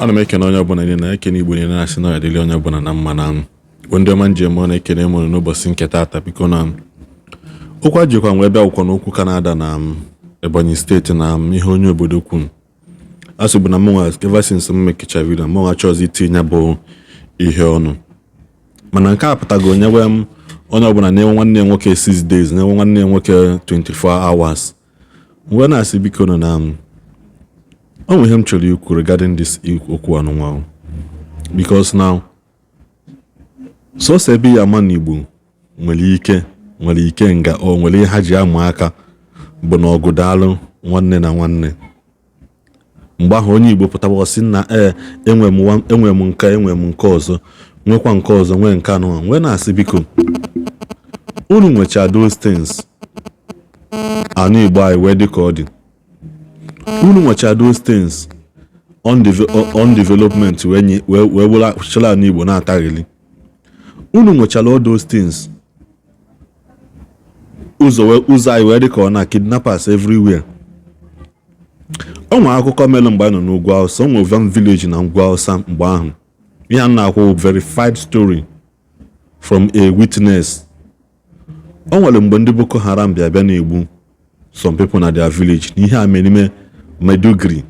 Ana m ekene onye ọbụla niile, na-ekene Igbo niile, na-asị na ya dịrị onye ọbụla na mma. Na bụ ndị ọma njem ọ na-ekene m unu n'ụbọchị nke taata. Biko, na okwu ajikwa wee bịa akwụkwọ n'okwu ka na-ada na Ebonyi Steeti na ihe onye obodo kwuru. A sị bụ na mụnwa, ever since m mekecha video, mụnwa chọọzị itinye bụ ihe ọnụ, mana nke a pụtago nyewe m onye ọbụla na-enwe nwanne ya nwoke 6 days, na-enwe nwanne ya nwoke 24 hours. Mgbe na-asị, biko nọ na o nwere ihe m chọrọ ikwu regarding this okwu anụnwa, because now sọsọ ebe ya ama na Igbo nwere ike, nwere ike nga o nwere ihe ha ji amụ aka bụ na ọgụ daalụ nwanne na nwanne. Mgbe ahụ onye Igbo pụtara ọsị na ee, enwe m nke, enwe m nke ọzọ, nwekwa nke ọzọ, nwee nke anụnwa. Nwee na-asị, biko, unu nwecha those things, anụ Igbo anyị wee dị ka ọ dị. Unu nwecha those things on development wee were chịrị anụ Igbo na-ataghịli. Unu nwechara all those things, ụzọ ụzọ anyị wee dị ka ọ na kidnappers everywhere. O nwere akụkọ mere mgbe anyị nọ n'ugwu Awụsa. O nwere one village na ugwu Awụsa mgbe ahụ. Ihe a na-akwụ, verified story from a witness. O nwere mgbe ndị Boko Haram bịa bịa na-egbu some people na their village. Na ihe a mere n'ime Maiduguri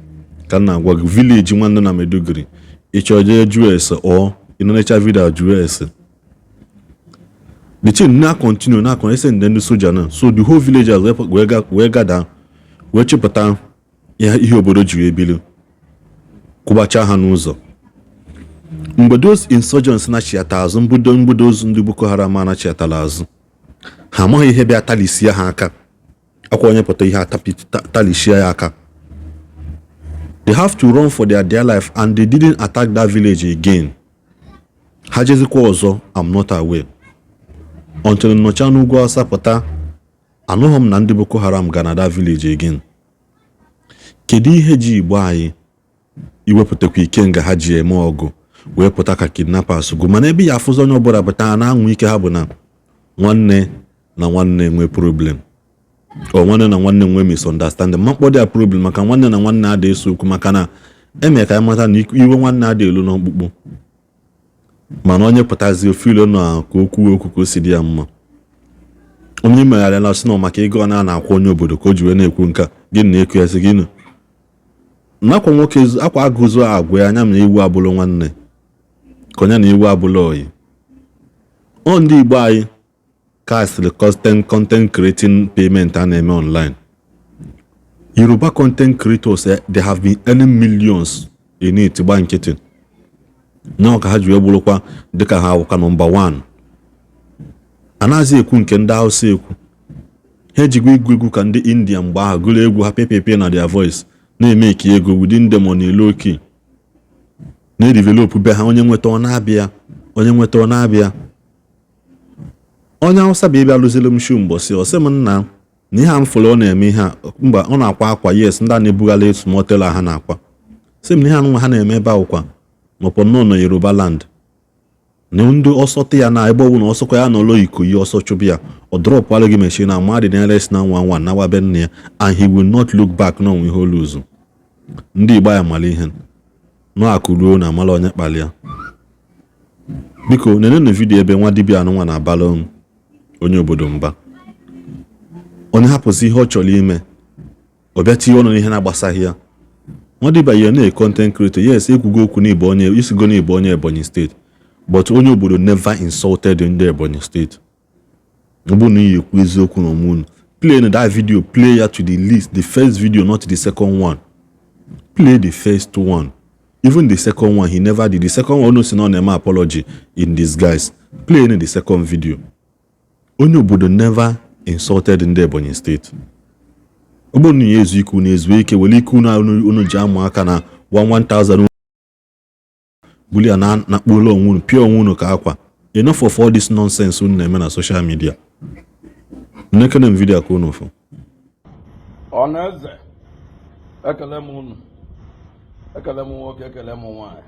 ka m na-agwa gị, village nwanne na Maiduguri. Ịchọ jee jụọ ese or ịnọnecha video jụọ ese. The thing na continue na ese ndị soja na so the whole villagers wee gada wee chịpụta ihe obodo ji wee bilu, kwụbacha ha n'ụzọ. Mgbe those insurgents na-achịata azụ, mbudo mbudo ozu ndị Boko Haram anachiatala azụ, ha amaghị ihe bịa talisie ha aka akwa. Onye pụta ihe atalishie ya aka. They have to run for their dear life and they didn't attack that village again. Ha jezikwa ọzọ, I'm not aware. Until nnọcha n'ugwu Awụsa pụta, anụghị m na ndị Boko Haram ga na that village again. Kedu ihe ji Igbo anyị iwepụtakwa ikenga ha ji eme ọgụ wee pụta ka kidnappers gụ? Mana ebe ya afụzi onye ọbụla pụta na-anwụ ike ha bụ na nwanne na nwanne nwee problem, ọ nwanne na nwanne nwee misunderstanding. Ma mkpọ dị ya problem, maka nwanne na nwanne ada eso okwu, maka na eme ka anyị mata na iwe nwanne ada elu n'ọkpụkpụ. Mana onye pụtazi ofe ilo na ka o kwuo okwu ka o si dị ya mma, onye megharịala sị na maka ego ọ na-akwụ onye obodo ka o ji wee na-ekwu nke a. Gịnị na-eku ya sị gịnị nakwa nwoke akwa agụzụ agwa ya anya na iwu abụrụ nwanne ka onye na iwu abụrụ oyi. Ọ ndị Igbo anyị kasịrị content creating payment a na-eme online. Yoruba content creators, they have been earning millions in it. Gba nkịtị nọọ ka ha ji wee bụrụkwa dịka ha wụka number 1. Anaghịzi ekwu nke ndị Hausa ekwu. Ha ejigwa igwu egwu ka ndị India mgbe ahụ gụrụ egwu ha pepepe na their voice na-eme ka ego within them on a low key na-edevelop be ha. Onye nweta ọ na-abịa, onye nweta ọ na-abịa. Onye Hausa bụ ịbịa lụziri m show mbọsị, ọ sị m nna na ihe a m fụrụ ọ na-eme ihe a mba ọ na-akwa akwa. Yes, ndị a na-ebugharị small tailor ha na-akwa, sị m na ihe anụnwa ha na-eme ebe akwụkwa maọbụ nnọọ na Yoruba land na ndị ọsọ tị ya na ebe ọbụla ọsọkwa ya n'ụlọ Ikoyi ọsọ chụbụ ya, ọ dropụalụ gị machine na mmadụ na-res na nwa nwa nawa be nne ya, and he will not look back n'onwe ihe oluzu. Ndị Igbo ya mara ihe nọ akụ ruo na amala onye kpalịa. Biko, nenenu video ebe nwa dibịa anụnwa na-abalụ onye obodo mba. Onye hapụzi ihe ọ chọrọ ime, ọ bịa tinye ọnụ n'ihe na-agbasaghị ya. Nwa dibịa ya na content creator, yes, ekwugo okwu n'ịbụ onye isigo n'ịbụ onye Ebonyi Steeti, but onye obodo never insulted ndị Ebonyi Steeti. Ọ bụrụ na iyi ekwu eziokwu na omume unu, play that video, play ya to the least the first video, not the second one. Play the first one. Even the second one, he never did the second one. Si na ọ na-eme apology in disguise. Play the second video. Onye obodo never insulted ndị Ebonyi Steeti. Ọ bụrụ na ya ezu ike, unu ezuo ike, were ike unu unu ji amụ aka na 1000 buli ya na nakpuola onwe unu, pịa onwe unu ka akwa. Enough of all this nonsense unu na-eme na social media. Nnekene m video ka unu fụ. Ọnaeze, ekele m unu, ekele m nwoke, ekele m nwaanyị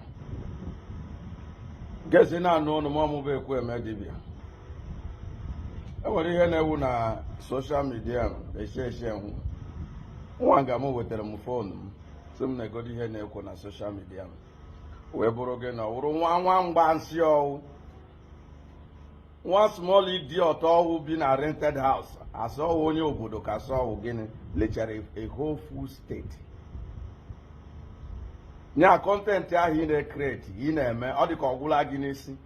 nke si na-anụ ọnụ m. Ọmụbụ ekwu eme dibịa. E nwere ihe na-ewu na social media eshe eshe hụ nwa nga m wetara m phone m, sị m na-egodo ihe na-ekwo na social media. Wee bụrụ gị na ọ wụrụ nwa nwa mgbansị, ọwụ nwa small idiot, ọwụ bi na rented house, asị ọwụ onye obodo, ka asị ọwụ gịnị lechara a whole full state nya. Content ahụ ị na-ecreate, ị na-eme, ọ dị ka ọgwụla gị n'isi.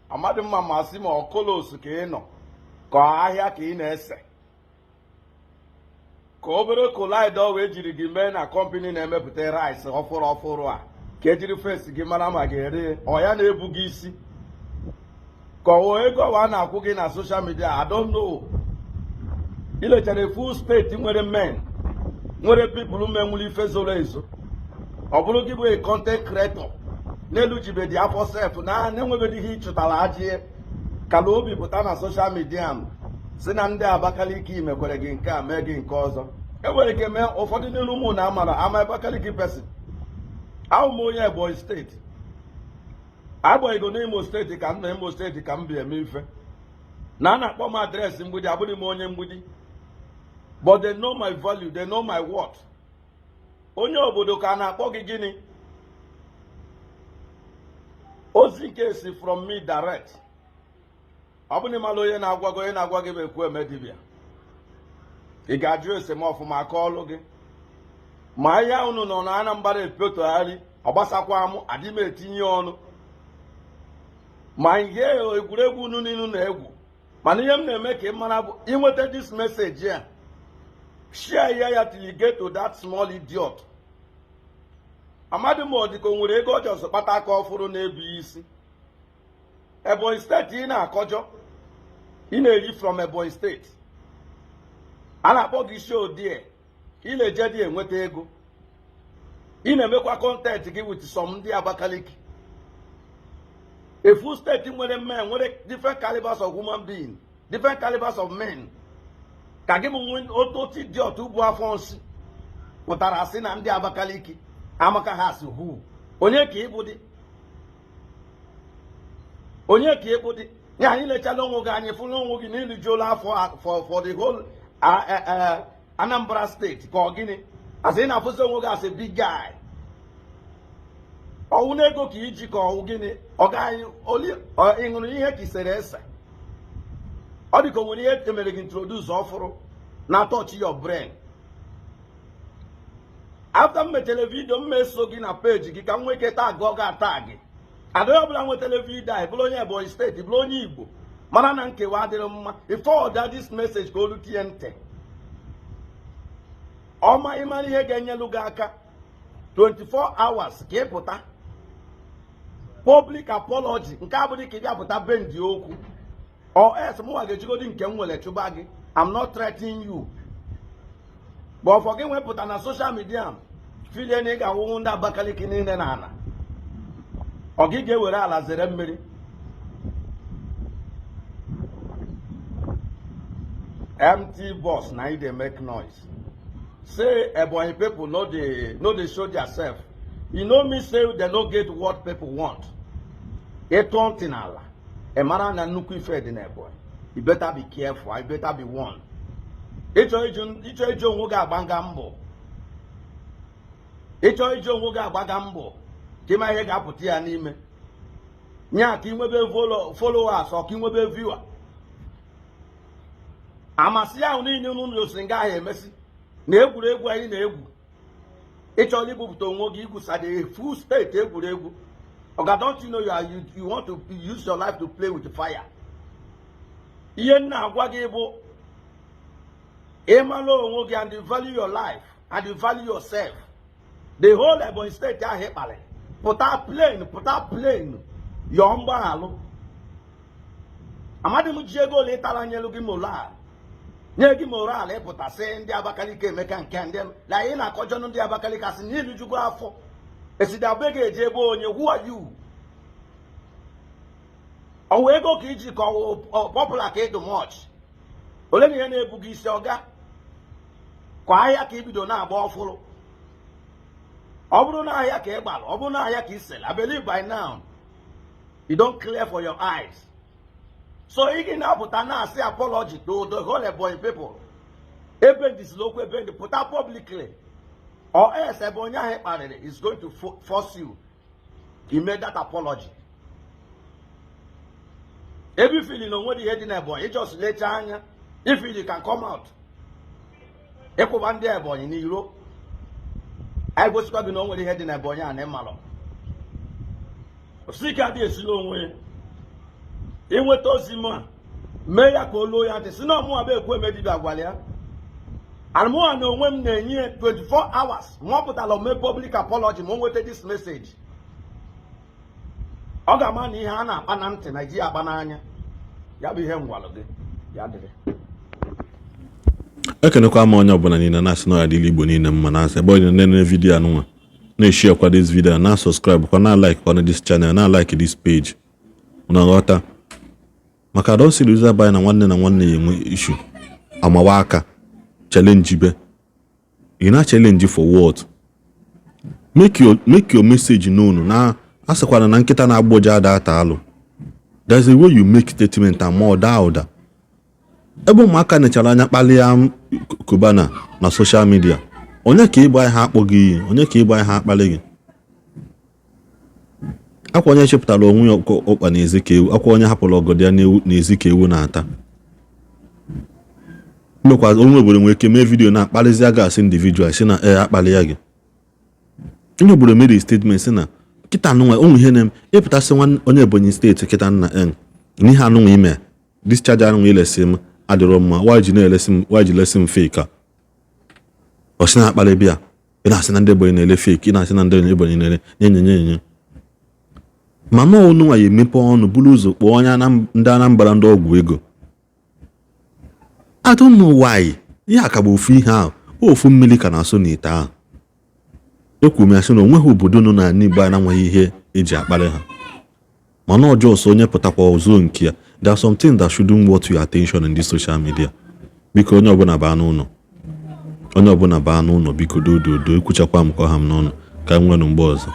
Amadị mma ma sị ma ọkolos ka ị nọ, ka ahịa ka ị na-ese, ka obere kolaid wee jiri gị mee na company na-emepụta rice ọfụrụ ọfụrụ a, ka ejiri face gị mara ma ga-ere ọ ya na-ebu gị isi, ka ọ ego ọwa a na-akwụ gị na social media. I don't know. Ilechara full state nwere men, nwere people menwuru ife zoro ezo. Ọ bụrụ gị bụ a content creator n'elu jibedi afọ sef na na-enwebeghị ihe ịchụtara ajị kala obi pụta na social media si na ndị Abakaliki mekwere gị nke a, mee gị nke ọzọ. Enwere ike mee ụfọdụ n'elu ụmụ na amara ama Abakaliki person. Ahụ m onye Ebonyi Steeti, agbanyeghị n'Imo Steeti ka m nọ. Imo Steeti ka m bi eme ife na a na-akpọ m address Mgbidi. Abụghị m onye Mgbidi, but they know my value, they know my worth. Onye obodo ka a na-akpọ gị gịnị? Ozi nke si from me direct, ọ bụrụ na ịmara onye na-agwa gị, onye na-agwa gị bụ Ekwueme dibịa. Ị ga-ajụ ese m ọfụma aka ọlụ gị ma ihe unu nọ na Anambra epetogharị. Ọ gbasakwa mụ, adị m etinye ọnụ ma ihe egwuregwu unu niile na-egwu. Mana ihe m na-eme ka ị mara bụ inweta this message a, share ya ya till you get to that small idiot. Amadị m, ọ dị ka o nwere ego ọjọọ kpata aka ọfụrụ na-ebu isi. Ebonyi Steeti ị na-akọjọ, ị na-eri from Ebonyi Steeti, a na-akpọ gị isi odie, ị na-eje dị enweta ego, ị na-emekwa content gị with some ndị Abakaliki. A full state nwere men, nwere different calibers of human being, different calibers of men, ka gị bụ otu otu idiot bụ afọ nsị pụtara asị na ndị Abakaliki amaka ha asị hu. Onye ka ịbụ dị? Onye ka ịbụ dị ya? Anyị lechala onwe gị, anyị fụrụ onwe gị n'ilijuola afọ for the whole Anambra Steeti, ka ọ gịnị? Asị ị na-afụzi onwe gị asị big guy, ọwụ n'ego ka iji, ka ọwụ gịnị? Ọ gaghị ị ṅụrụ ihe ka isere ese. Ọ dị ka o nwere ihe emere gị introduce ọfụrụ na touch your brain. After m mechere video, m eso gị na peji gị ka m nwee ike tag ọ ga-atag adịghị ọbụla nwetara video a. Bụrụ onye Ebonyi Steeti, bụrụ onye Igbo, mara na nkewa adịrị mma. Forward this message ka olu tinye ntị ọma, ịmara ihe ga-enyelu gị aka. 24 hours ka ị pụta public apology. Nke abụghị ka ị bịa pụta bendi okwu or else mụnwa ga-ejigodi nke m nwere chụba gị. I'm not threatening you, but for gị nwepụta na social media filie na ị ga-awụnwu ndị Abakaliki niile na ala, ọ gị ga-ewere ala zere mmiri. Empty bus na e dey make noise say Ebonyi people no dey show their self. E no mean say dem no get what people want. Ịtụ ntị n'ala, ị mara na nnukwu ife dị n'Ebonyi. You better be careful, you better be warned. Ịchọ iji onwe gị agbaga mbọ, ịchọ iji onwe gị agbaga mbọ ka ịma ihe ga-apụta ya n'ime nya, ka ị nwebe followers, ọ ka ị nwebe viewer. Amasị ahụ niile unu osi nga ahụ emesi na egwuregwu anyị na-egwu. Ịchọrọ ibupụta onwe gị, igwusa the full state egwuregwu. Oga, don't you know you want to use your life to play with fire? Ihe m na-agwa gị bụ ịmara onwe gị and you value your life and you value yourself. The whole Ebonyi Steeti ahụ ịkpalị, pụta plain, pụta plain yọọ mgbaghalụ. Amadị m ji ego ole ịtara nyelu gị moral, nye gị moral ịpụta sị ndị Abakaliki emeka nke ndị na anyị na-akọjọnụ ndị Abakaliki, asị na ilijugo afọ esidi abe ga-eje ebe onye. Who are you? Ọwụ ego ka iji, ka ọwụ popular ka ịdụ much? Ole na ihe na-ebu gị isi ọga ka ahịa ka ibido na-agba ọfụrụ? Ọ bụrụ na ahịa ka ị gbara, ọ bụrụ na ahịa ka ị sell, I believe by now you don't clear for your eyes. So ị gị na-apụta na-asị apology to the whole Ebonyi people ebe ndịsiri okwu ebe ndị pụta publicly. Or else ebe onye ahụ ị kparịrị is going to force you ime that apology. Ebe I feel na onwere ihe dị na Ebonyi, just lechaa anya, if you can come out ịkwụba ndị Ebonyi n'iro, anyị gosikwa gị na o nwere ihe dị na Ebonyi a na ịmalụ osike adịghị esila onwe ya. Inweta ozi m a, mee ya ka o luo ya ntị, si na ọmụnwa bụ Ekwueme dibịa gwara ya. Arụmụnwa na onwe m na-enye 24 hours ma ọ pụtara ome public apology. Ma o nweta this message, ọ ga-ama na ihe a na-akpa na ntị na ji akpa n'anya ya bụ ihe ngwalụ gị ya dịrị. Ekenekwa m onye ọbụla niile na-asị na ọ ya dịla Igbo niile mma, na-asị ebe onye na-enene video anụnwa na-eshare kwa this video, na subscribe kwa, na like kwa this channel, na like this page na nghọta maka don see the by na nwanne na nwanne ya enwe issue, amawa aka challenge be. You na challenge for what? Make your message known. Na asịkwana na nkịta na-agba ụja ada ata alụ. There's a way you make statement ama ụda ụda. Ebe ụmụaka nechara anya kpalịa Cubana na social media, onye ka ịgba ha akpọ gị iyi? Onye ka ịgba ha akpalị gị? Akwa onye chepụtara onwe ya ụkpa n'ezi ka ewu, akwa onye hapụrụ ọgọdọ ya n'ezi ka ewu na-ata. Mmekwa onye obodo nwere ike mee video na-akparịzi aga, asị individual si na ee akpalị ya gị. Onye obodo mere statement si na kịta anụnwa onwe ihe na ịpụtasị nwa onye Ebonyi Steeti kịta nna n n'ihe anụnwa ime discharge anụnwa ilesi m adịrọ mma. Why ji na-elesi m? Why ji lesi m fake a? Ọ sị na-akpalị bịa, ị na-asị na ndị Ebonyi na-ele fake, ị na-asị na ndị Ebonyi na-ele nye nye nye nye. Mana ọnụnwa ya emepe ọnụ buru ụzọ kpọọ onye ndị Anambra ndị ọgwụ ego. I don't know why. Ihe a ka bụ ofu ihe ahụ, ofu mmiri ka na-asụ n'ite ahụ. Ekwuru m ya sị na onweghị obodo nọ n'ala Igbo anyị na-enweghị ihe eji akparị ha, mana ọjọọ so onye pụtakwa ọzọ nke ya. There are some things that shouldn't worth your attention in this social media. Biko, onye ọbụla baa n'ụlọ, onye ọbụla baa n'ụlọ, biko, dododo. Ekwuchakwa m ka ọ ha m n'ọnụ. Ka m nwere mgbe ọzọ.